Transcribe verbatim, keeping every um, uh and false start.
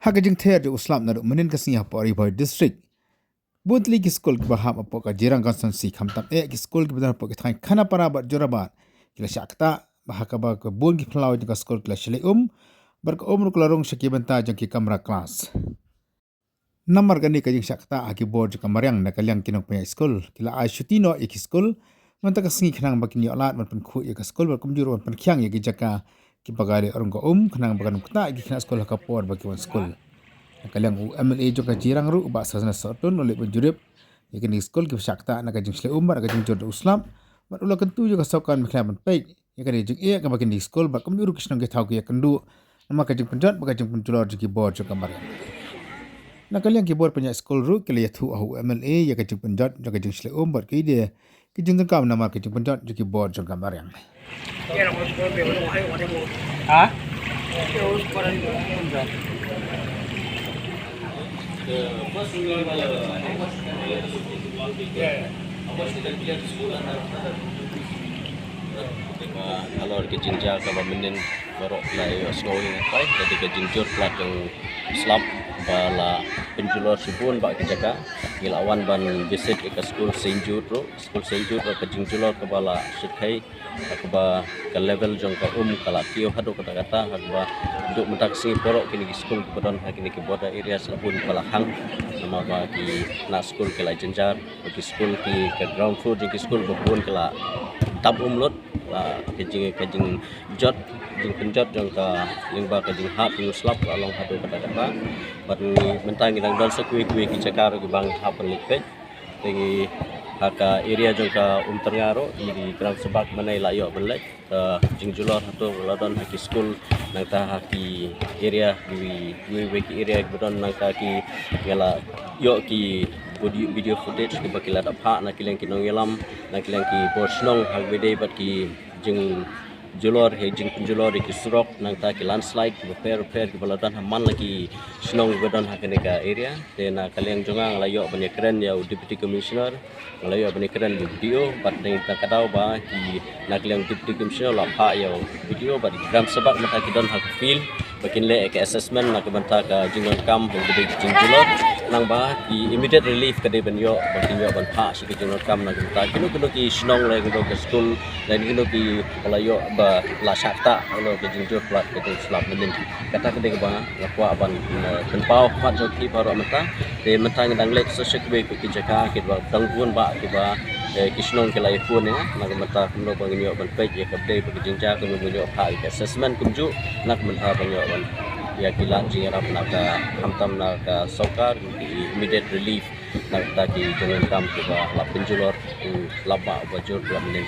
Ka jingther jong u slap naduh mynnin ka sngi hapoh Ri Bhoi District. Bun tylli ki skul kiba hap hapoh ka Jirang Constituency, khamtam eh ki skul kiba don hapoh ki thain Khanapara bad Jorabat, ki la shah ktah, bad ha kaba ka bun ki phyllaw jong ka skul ki la shlei um, bad ka um ruh ka la rung sha ki bynta jong ki kamra klas. Namar kane ka jingshah ktah ha ki bor jong ka mariang na ka liang ki nongpynïaid skul, ki la ai shuti noh ïa ki skul mynta ka sngi khnang ba kin ïoh lad ban pynkhuid ïa ka skul bad kumjuh ruh ban pynkhiang ïa ki jaka kiba ka leh rung ka um, khnang ba kan ym ktah ïa ki khynnah skul ha ka por ba ki wan skul. Na ka liang u M L A jong ka Jirang ruh, u Bah Sazna Sohtun, u la leit ban jurip ïa kine ki skul kiba shah ktah na ka jingshlei um bad ka jingjur da u slap, bad u la kyntu ïa ka sorkar Meghalaya ban peit ïa kane ka jingeh kaba kine ki skul bad kumjuh ruh ki shnong ki thaw ki ïakynduh namar ka jingpynjot bad ka jingpynjulor jong ki bor jong ka mariang. Na ka liang ki bor pynïaid skul ruh ki la ïathuh ha u M L A ïa ka jingpynjot jong ka jingshlei um bad ka ïadei ki jingdonkam namar ka jingpynjot jong ki bor jong ka mariang. Ha? Halor ka jingjia kaba mynnin baroh la ïohsngew ïa ngi, ka dei ka jingjur palat jong u slap ba la pynjulor shibun bah ki jaka. Ngi la wan ban visit ïa ka skul Saint Jude ruh, skul Saint Jude ruh ka jingjulor kaba la shyrkhei, ha kaba ka level jong ka um ka la kiew haduh katta katta, ha kaba haduh mynta ka sngi baroh kine ki skul kiba don ha kine ki border areas la bun ba la hang, namar ba ki khynnah skul ki la jynjar, ba ki skul ki, ka ground floor jong ki skul ba bun ki la dap um lut, la ka jing, ka jingjot, jingpynjot jong ka lyngba ka jinghap jong u slap ka long haduh katta katta. Bad ngi mynta ngi dang don sa kiwei kiwei ki jaka ruh kiba ngi hap ban leit peit. Te ngi ha ka area jong ka Umtyrnga ruh, ngi dei Khrang Sabak mynne la ïoh ban leit. Ka jingjulor hato la don ha ki skul, nangta ha ki area, kiwei kiwei ki area kiba don, nangta ki, ngi la ïoh ki audio, video footage kiba ki la dap phah na ki liang ki nongïalam, na ki liang ki bor shnong ha kaba ïadei bad ki jingjulor, ha jingpynjulor ïa ki surok, nangta ki landslide kiba pher pher kiba la don ha man la ki shnong kiba don ha kane ka area. Te na ka liang jong nga nga la ïoh ban ïakren ïa u Deputy Commissioner, nga la ïoh ban ïakren ïa u B D O, bad na ka daw ba ki na ka liang Deputy Commissioner la phah ïa u B D O bad ki Khrang Sabak mynta ki don ha ka field ba kin leh ïa ka assessment na ka bynta ka jingdonkam ba ka dei ka jingjulor. Nang ba ki immediate relief ka dei ban ïoh, ba kin ïoh ban phah sha ka jingdonkam na ka bynta kino kino ki shnong lane kino ki skul lane kino kiba la ïoh ba la shah ktah halor ka jingjur palat ka jingslap mynnin. Kata ka dei kaba nga kwah ban, eh, pynpaw khmat jong phi baroh mynta. Te mynta ngi dang leit sa sha kiwei kiwei ki jaka kiba dang bun bah kiba, eh, ki shnong ki la ïakhun ïa nga. Na ka bynta kumno ba ngin ïoh ban peit ïa kaba dei ba ka jingjia, kumno ba ngin ïoh phah ïa ka assessment kumjuh, na ka bynta ban ïoh ban ïa ki lad jingïarap na ka, khamtam na ka sorkar, ki immediate relief na ka bynta ki jingdonkam kiba la pynjulor, u slap bah uba jur palat mynnin.